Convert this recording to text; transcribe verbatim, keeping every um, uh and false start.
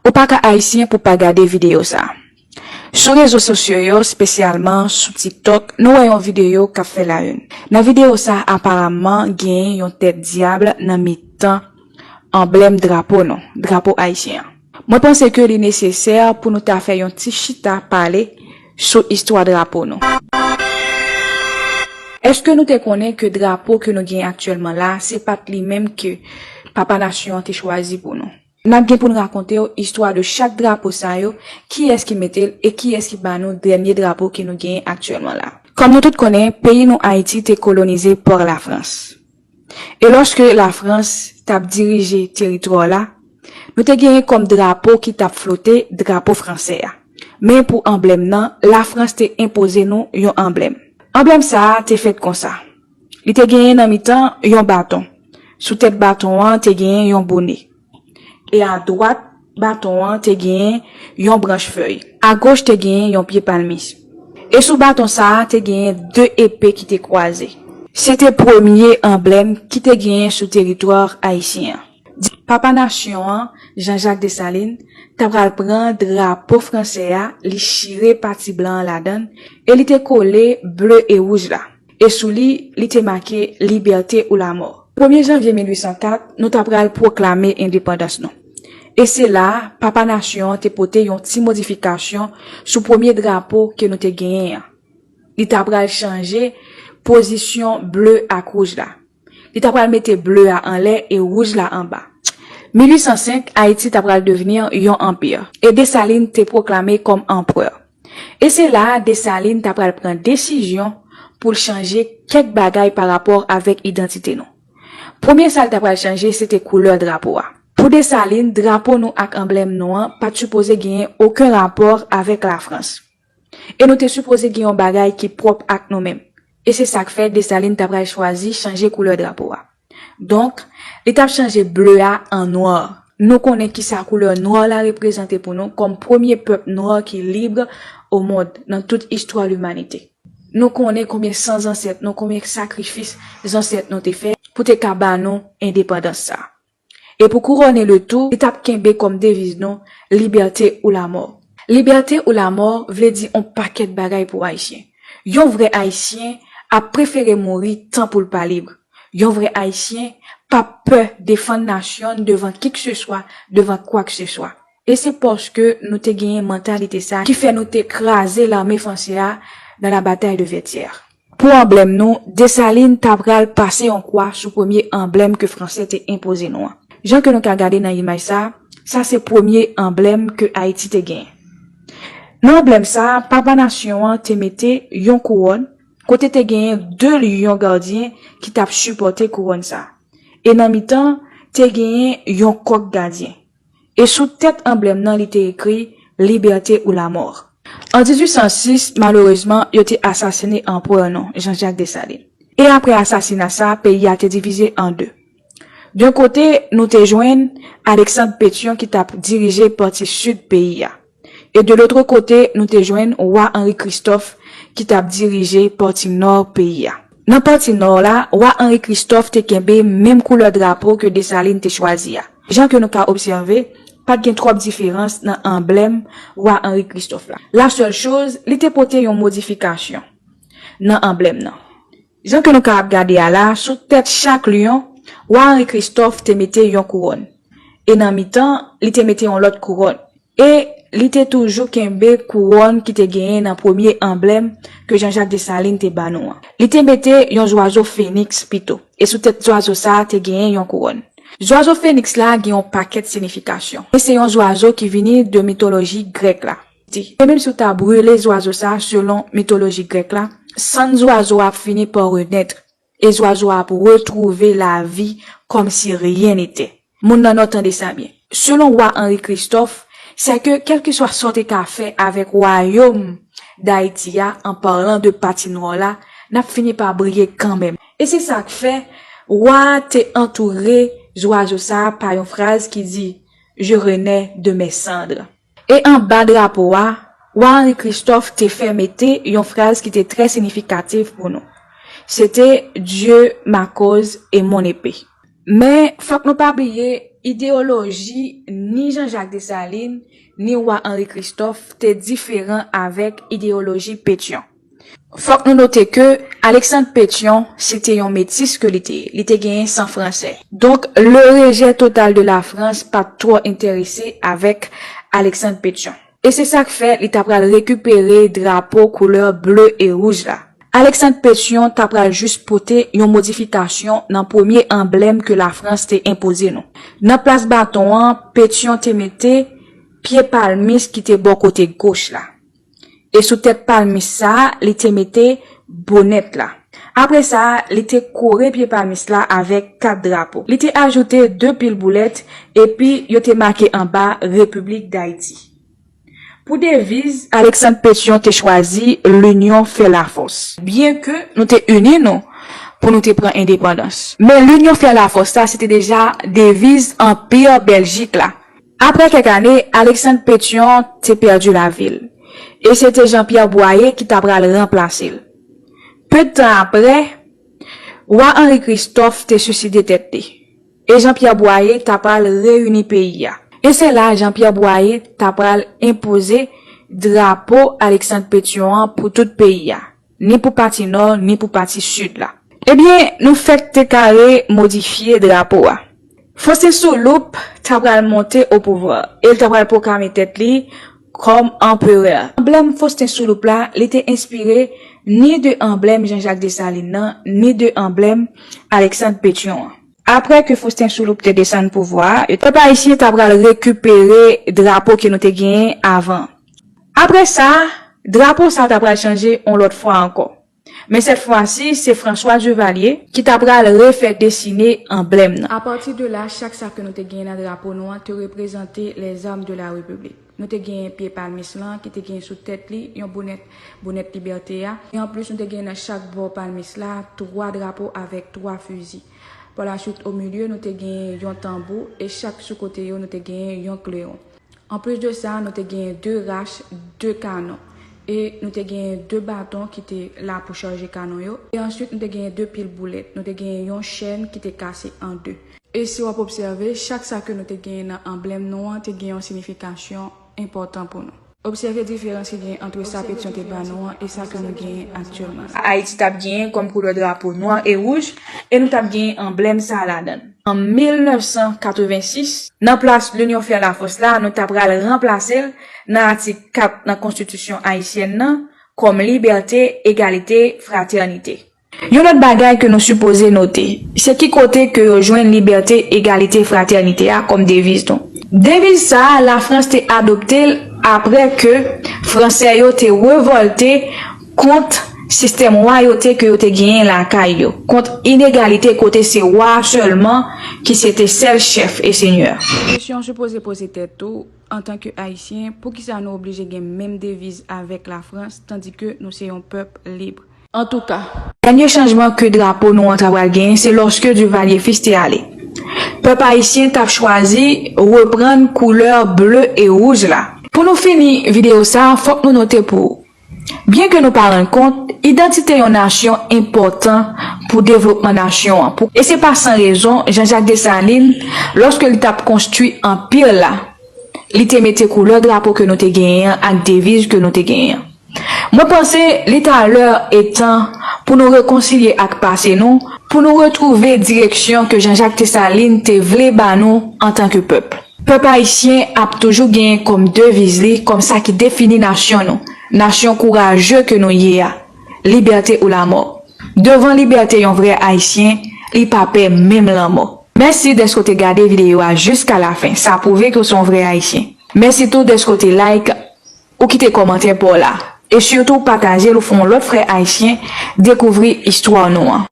Ou pa ka ayisyen pou pa gade videyo sa. Sou rezo sosyo yo, espesyalman sou TikTok, nou wè yon videyo k ap fè la une. Nan videyo sa, aparamman, genyen yon tèt dyab nan mitan anblèm drapo nou, drapo ayisyen an. Mwen panse ke li nesesè pou nou ta fè yon ti chita pale sou istwa drapo nou. Èske nou te konnen ke drapo ke nou genyen aktyèlman la, se pa t li menm ke papa nasyon an te chwazi pou nou? N ap gen pou n rakonte w istwa de chak drapo sa yo, kiyès ki mete l e kiyès ki ba nou dènye drapo ke nou genyen aktyèlman la. Kòm nou tout konnen, peyi nou Ayiti te kolonize pa Lafrans. E lòske Lafrans t ap dirije teritwa la, nou te genyen kòm drapo ki t ap flote drapo fransè a. Men pou anblèm nan, Lafrans te enpoze nou yon anblèm. Anblèm sa a te fèt konsa. Li te genyen nan mitan yon baton. Sou tèt baton an te genyen yon bone. E a dwat baton an te genyen yon branch fèy. A goch te genyen yon pye palmis. E sou baton sa a te genyen de epe ki te kwaze. Se te premye anblèm ki te genyen sou teritwa ayisyen an. Papa nasyon an, Jean-Jacques Dessalines, ta pral pran drapo fransè a, li chire pati blan an ladan l, e li te kole ble e wouj la. E sou li, li te make Liberté ou la mort. Premye janvye mil uit san kat, nou ta pral pwoklame endepandans nou. E se la a, papa nasyon an te pote yon ti modifikasyon sou premye drapo ke nou te genyen an. Li ta pral chanje pozisyon ble ak wouj la. Li ta pral mete ble a anlè e wouj la anba. Mil uit san senk, Ayiti ta pral devni yon anpi, e Desalin te pwoklame kòm anperè. E se la a Desalin ta pral pran desizyon pou l chanje kèk bagay pa rapò avèk idantite nou. Premye sa l ta pral chanje, se te koulè drapo a. Pou Desalin, drapo nou ak anblèm nou an pa t sipoze genyen okenn rapò avèk Lafrans. E nou te sipoze gen yon bagay ki pwòp ak nou menm. E se sa k fè Desalin ta pral chwazi chanje koulè drapo a. Donk, li t ap chanje ble a an nwa. Nou konnen kisa koulè nwa la reprezante pou nou kòm premye pèp nwa ki lib o mond nan tout istwa limanite. Nou konnen konbyen san zansèt nou, konbyen sakrifis zansèt nou te fè pou te ka ba nou endepandans sa a. E pou kouwone le tou, li t ap kenbe kòm deviz nou, Liberté ou la mort. Liberté ou la mort vle di on pakèt bagay pou Ayisyen. Yon vrè Ayisyen ap prefere mouri tan pou l pa lib. Yon vrè Ayisyen p ap pè defann nasyon n devan kikseswa, devan kwakseswa. E se paske nou te genyen mantalite sa a ki fè nou te kraze lame franse a dans la bataille de Vertières. Pou anblèm nou, Desalin ta pral pase yon kwa sou premye anblèm ke franse te enpoze nou an. Jan ke nou ka gade nan imaj sa a, sa se premye anblèm ke Ayiti te genyen. Nan anblèm sa a, papa nasyon an te mete yon kouwòn, kote te genyen de lyon gadyen ki t ap sipòte kouwòn sa a. E nan mitan, te genyen yon kòk gadyen. E sou tèt anblèm nan, li te ekri Liberté ou la mort. An dizuit san sis, malerezman, yo te asasine anperè nou, Jean-Jacques Dessalines. E apre asasina sa a, peyi a te divize an de. D'un kote, nou te jwenn Alexandre Pétion ki t ap dirije pati sid peyi a. E de l'autre côté, nou te jwenn wa Henri Christophe ki t ap dirije pati nò peyi a. Nan pati nò la, wa Henri Christophe te kenbe menm koulè drapo ke Desalin te chwazi a. Jan ke nou ka obsève, pa t gen twòp diferans nan anblèm wa Henri Christophe la. La sèl choz, li te pote yon modifikasyon nan anblèm nan. Jan ke nou ka ap gade a la, sou tèt chak lyon, wa Henri Christophe te mete yon kouwòn. E nan mitan, li te mete yon lòt kouwòn. E li te toujou kenbe kouwòn ki te genyen nan premye anblèm ke Jean-Jacques Dessalines te ba nou an. Li te mete yon zwazo feniks pito. E sou tèt zwazo sa a te genyen yon kouwòn. Zwazo feniks la gen yon pakèt siyifikasyon. E se yon zwazo ki vini de mitoloji grèk la. Di, e menm si w ta brile zwazo sa a selon mitoloji grèk la, sann zwazo a ap fini pa renèt. E zwazo a ap retwouve lavi kòmsi ryen nete. Moun nan nò, tande sa byen. Selon wa Henri Christophe, se ke kèlkeswa sa w te ka fè avèk wayòm Dayiti a, an palan de pati nò la, n ap fini pa briye kanmenm. E se sa k fè, wa a te antoure zwazo sa a pa yon fraz ki di, Je renais de mes cendres. E anba drapo a, wa Henri Christophe te fè mete yon fraz ki te trè siyifikatif pou nou. Se te Dieu, ma cause et mon épée. Men, fòk nou pa bliye, Ideyoloji ni Jean-Jacques Dessalines, ni wa Henri Christophe te diferan avèk ideyoloji Pétion. Fòk nou note ke Alexandre Pétion, se te yon metis ke li te ye. Li te genyen san fransè. Donk, le rejet total de la France pa t twò enterese avèk Alexandre Pétion. E se sa k fè li ta pral rekipere drapo koulè ble e wouj la. Alexandre Pétion ta pral jis pote yon modifikasyon nan premye anblèm ke Lafrans te enpoze nou. Nan plas baton an, Pétion te mete pye palmis ki te bò kote goch la. E sou tèt palmis sa a, li te mete bonèt la. Apre sa, li te kore pye palmis la avèk kat drapo. Li te ajoute de pil boulèt, epi yo te make anba Repiblik Dayiti. Pou deviz, Alexandre Pétion te chwazi L'union fait la force. Byenke nou te ini nou pou nou te pran endepandans. Men L'union fait la force la, se te deja deviz Anpi Bèljik la. Apre kèk ane, Alexandre Pétion te pèdi lavi l. E se te Jean-Pierre Boyer ki ta pral ranplase l. Pe de tan apre, wa Henri Christophe te siside tèt li. E Jean-Pierre Boyer ta pral reyini peyi a. E se la Jean-Pierre Boyer ta pral enpoze drapo Alexandre Pétion an pou tout peyi a, ni pou pati nò, ni pou pati sid la. Ebyen, nou fèk te kare modifye drapo a. Faustin Soulouque ta pral monte o pouvwa e l ta pral pwoklame tèt li kòm anperè. Anblèm Faustin Soulouque la, li te enspire ni de anblèm Jean-Jacques Dessalines nan, ni de anblèm Alexandre Pétion an. Apre ke Faustin Soulouque te desann pouvwa a, pèp ayisyen ta pral rekipere drapo ke nou te genyen avan. Apre sa, drapo sa a ta pral chanje yon lòt fwa ankò. Men sèt fwa si, se François Duvalier ki ta pral refè desine anblèm nan. Apati de la, chak sa ke nou te genyen nan drapo nou an te reprezante les armes de la République. Nou te genyen pye palmis lan ki te genyen sou tèt li yon bonèt, bonèt libète a. E anplis, nou te genyen nan chak bò palmis la twa drapo avèk twa fizi. Par la suite, o milye, nou te genyen yon tanbou e chak sou kote yo, nou te genyen yon klewon. Anplis de sa, nou te genyen de rach, de kanon. E nou te genyen de baton ki te la pou chaje kanon yo. E answit, nou te genyen de pil boulèt. Nou te genyen yon chèn ki te kase an de. E si w ap obsève, chak sa ke nou te genyen nan anblèm nou an te gen yon siyifikasyon enpòtan pou nou. Obsève diferans ki gen ant sa Pétion te ba nou an e sa ke nou genyen aktyèlman la. Ayiti t ap genyen kòm koulè drapo nwa e wouj, e nou t ap genyen anblèm sa a ladan l. An mil nèf san katrevensis, nan plas L'union fait la force la, nou ta pral ranplase l nan atik kat nan konstitisyon ayisyèn nan kòm libète, egalite, fratènite. Yon lòt bagay ke nou sipoze note, se ki kote ke yo jwenn libète, egalite, fratènite a kòm deviz nou. Deviz sa a, Lafrans te adopte l apre ke Fransè yo te revòlte kont sistèm wayote ke yo te genyen lakay yo, kont inegalite kote se wa sèlman ki se te sèl chèf e senyè. Kesyon w sipoze poze tèt ou, antanke Ayisyen, poukisa nou oblije gen menm deviz avèk Lafrans, tandike nou se yon pèp lib? Antouka, dènye chanjman ke drapo nou an ta pral genyen, se lòske Duvalier Fils te ale. Pèp ayisyen t ap chwazi reprann koulè ble e wouj la. Pou nou fini videyo sa a, fòk nou note pou ou, byenke nou pa rann kont, idantite yon nasyon enpòtan pou devlopman nasyon an. Pou, e se pa san rezon, Jean-Jacques Dessalines, lòske li t ap konstwi anpi l la, li te mete koulè drapo ke nou te genyen an ak deviz ke nou te genyen an. Mwen panse li ta lè e tan pou nou rekonsilye ak pase nou, pou nou retwouve direksyon ke Jean-Jacques Dessalines te vle ba nou antanke pèp. Pèp ayisyen ap toujou genyen kòm deviz li, kòm sa ki defini nasyon nou, nasyon kouraje ke nou ye a, libète ou lamò. Devan libète yon vrè ayisyen, li pa pè menm lanmò. Mèsi dèske w te gade videyo a jiska lafen. Sa pwouve ke w se yon vrè ayisyen. Mèsi tou dèske w te like, ou kite kòmantè pa w la. E sitou pataje l, ou fè yon lòt frè ayisyen dekouvri istwa nou an.